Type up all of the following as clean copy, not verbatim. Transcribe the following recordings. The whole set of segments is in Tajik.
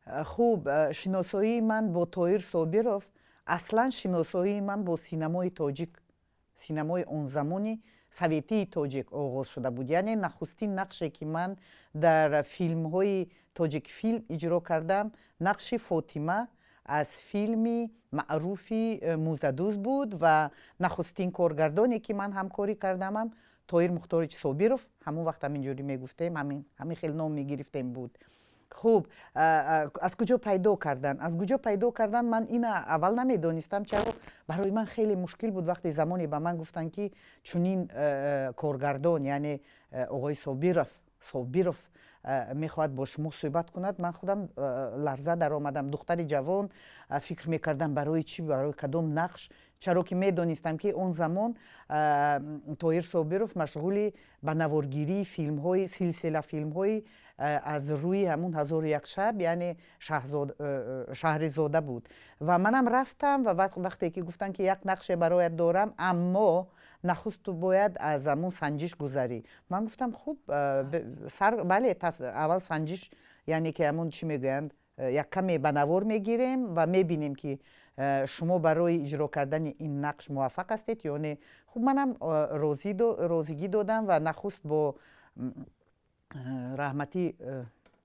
Хуб, шиносоии ман бо Тоҳир Собиров, аслан шиносоии ман бо синамои тоҷик, синамои он замони советии тоҷик оғоз шуда буд. Яъне нахустин нақше, ки ман дар филмҳои Тоҷикфилм иҷро кардам, нақши Фотима аз филми маъруфи «Мӯзадӯз» буд ва нахустин коргардоне, ки ман ҳамкорӣ кардамам, Тоҳир Мухторович Собиров, ҳамон вақт ҳаминҷурӣ мегуфтем, ҳамин хел ном мегирифтем, буд. Хуб, аз куҷо пайдо кардан, аз куҷо пайдо кардан, ман ина аввал намедонистам. Чаро барои ман хеле мушкил буд, вақте замоне ба ман гуфтанд, ки чунин коргардон, яъне оғои Собиров мехоҳад бо шумо суҳбат кунад, ман худам ларза даромадам. Духтари ҷавон, фикр мекардам, барои чӣ, барои кадом нақш, чаро ки медонистам, ки он замон Тоҳир Собиров машғули ба наворгирии филмҳои, силсила филмҳои аз рӯи ҳамун «Ҳазору як шаб», яъне Шаҳризода буд. Ва манам рафтам ва вақте ки гуфтанд, ки як нақше бароят дорам, аммо нахуст ту бояд аз ҳамун санҷиш гузарӣ, ман гуфтам: «Хуб, бале, аввал санҷиш, яъне ки ҳамун чӣ мегӯянд, як каме ба навор мегирем ва мебинем, ки шумо барои иҷро кардани ин нақш муваффақ ҳастед ё не». Хуб, манам розигӣ додам ва нахуст бо раҳматӣ,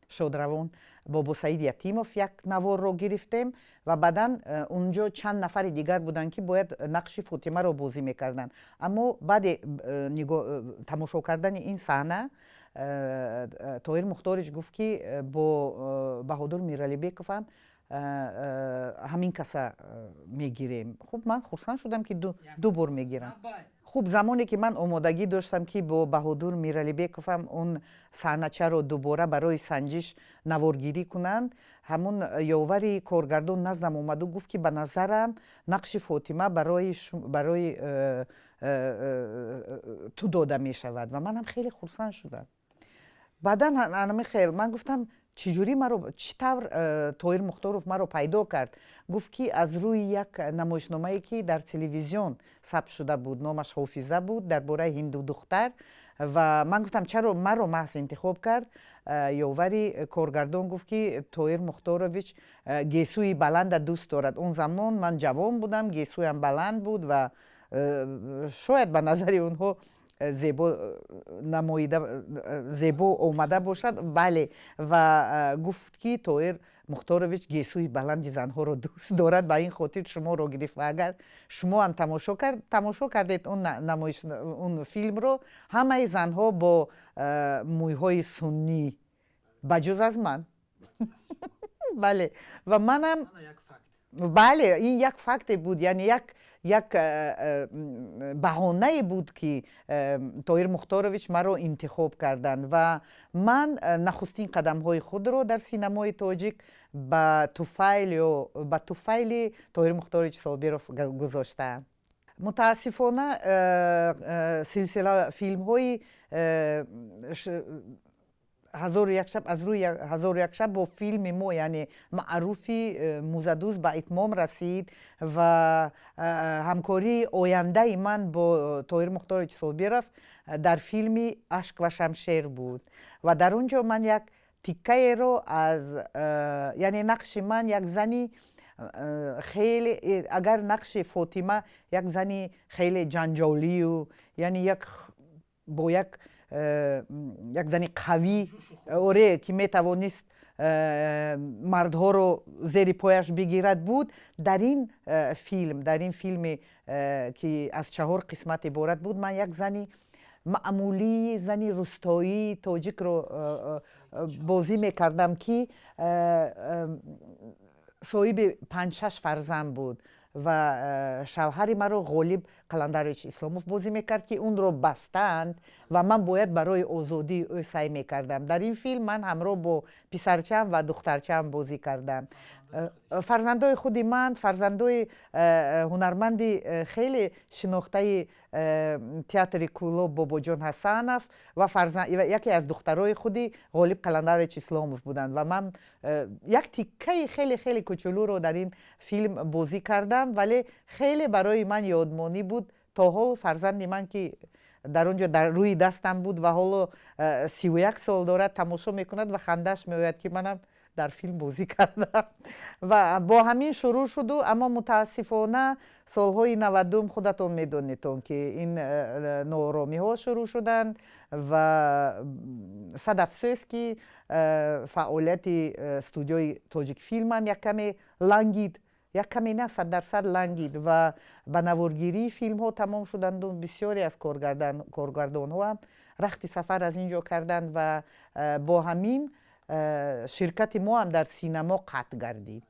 шодравон Бобосаид Ятимов як наворро гирифтем ва баъдан унҷо чанд нафари дигар буданд, ки бояд нақши Фотимаро бозӣ мекарданд. Аммо баъди тамошо кардани ин саҳна Тоҳир Мухторович гуфт, ки бо Баҳодур Миралибековам ҳамин каса мегирем. Хуб, ман хурсанд шудам, ки ду бор мегирам. Хуб, замоне ки ман омодагӣ доштам, ки бо Баҳодур Миралибековам он саҳначаро дубора барои санҷиш наворгирӣ кунанд, ҳамун ёвари коргардон наздам омаду гуфт, ки ба назарам нақши Фотима барои ту дода мешавад. Ва манам хеле хурсанд шудам. Баъдан анами хел ман гуфтам: «Чӣ ҷурӣ маро, чӣ тавр Тоҳир Мухторов маро пайдо кард?» Гуфт, ки аз рӯи як намоишномае, ки дар телевизион сабт шуда буд, номаш «Ҳофиза» буд, дар бораи ҳиндудухтар. Ва ман гуфтам: «Чаро маро маҳз интихоб кард?» Ёвари коргардон гуфт, ки Тоҳир Мухторович гесӯи баланда дӯст дорад. Он замон ман ҷавон будам, гесӯям баланд буд ва шояд ба назари онҳо зебо намоида, зебо омада бошад. Бале, ва гуфт, ки Тоҳир Мухторович гесӯи баланди занҳоро дӯст дорад, ба ин хотир шуморо гирифт. Ва агар шумо ҳам тамошо кардед он намоиш, он филмро, ҳамаи занҳо бо мӯйҳои суннӣ, ба ҷуз аз ман. Бале, ва манам, бале, ин як факте буд, яъне як баҳонае буд, ки Тоҳир Мухторович маро интихоб карданд. Ва ман нахустин қадамҳои худро дар синамои тоҷик ба туфайл ё ба туфайли Тоҳир Мухторович Собиров гузоштаам. Мутаассифона, силсила филмҳои «Ҳазору як шаб», аз рӯи «Ҳазору як шаб» бо филми мо, яъне маъруфи «Мӯзадӯз», ба итмом расид ва ҳамкории ояндаи ман бо Тоҳир Мухторович Собиров дар филми «Ашк ва шамшер» буд. Ва дар он ҷо ман як тиккаеро аз, яъне нақши ман як зани хеле, агар нақши Фотима як зани хеле ҷанҷолию, яъне як бо як зани қавӣ, оре, ки метавонист мардҳоро зери пояш бигирад буд, дар ин филм, дар ин филме, ки аз чаҳор қисмат иборат буд, ман як зани маъмулии, зани рустоии тоҷикро бозӣ мекардам, ки соҳиби панҷ-шаш фарзанд буд. Ва шавҳари маро Ғолиб Қаландарович Исломов бозӣ мекард, ки унро бастаанд ва ман бояд барои озодии ӯ саъй мекардам. Дар ин филм ман ҳамроҳ бо писарчаам ва духтарчаам бозӣ кардам, фарзандои худи ман, фарзандои ҳунарманди хеле шинохтаи театри Кӯлоб Бобоҷон Ҳасанов ва яке аз духтарои худи Ғолиб Қаландарович Исломов буданд. Ва ман як тиккаи хеле хеле кучулуро дар ин филм бозӣ кардам, вале хеле барои ман ёдмонӣ буд. То ҳол фарзанди ман, ки дар он ҷо дар рӯи дастам буд ва ҳоло 31 сол дорад, тамошо мекунад ва хандааш меояд, ки манам дар Дар филм бозӣ кардам ва бо ҳамин шурӯъ шуду. Аммо мутаассифона, солҳои 90-ум, худатон медонедон, ки ин нооромиҳо шурӯъ шуданд ва сад афсӯс, ки фаъолияти студияи «Тоҷикфилмам» як каме лангид, як каме на, 100% лангид ва ба наворгирии филмҳо тамом шуданду бисёре аз коргардонҳоам рахти сафар аз ин ҷо карданд ва бо ҳамин ширкати мо ҳам дар синамо қатъ гардид.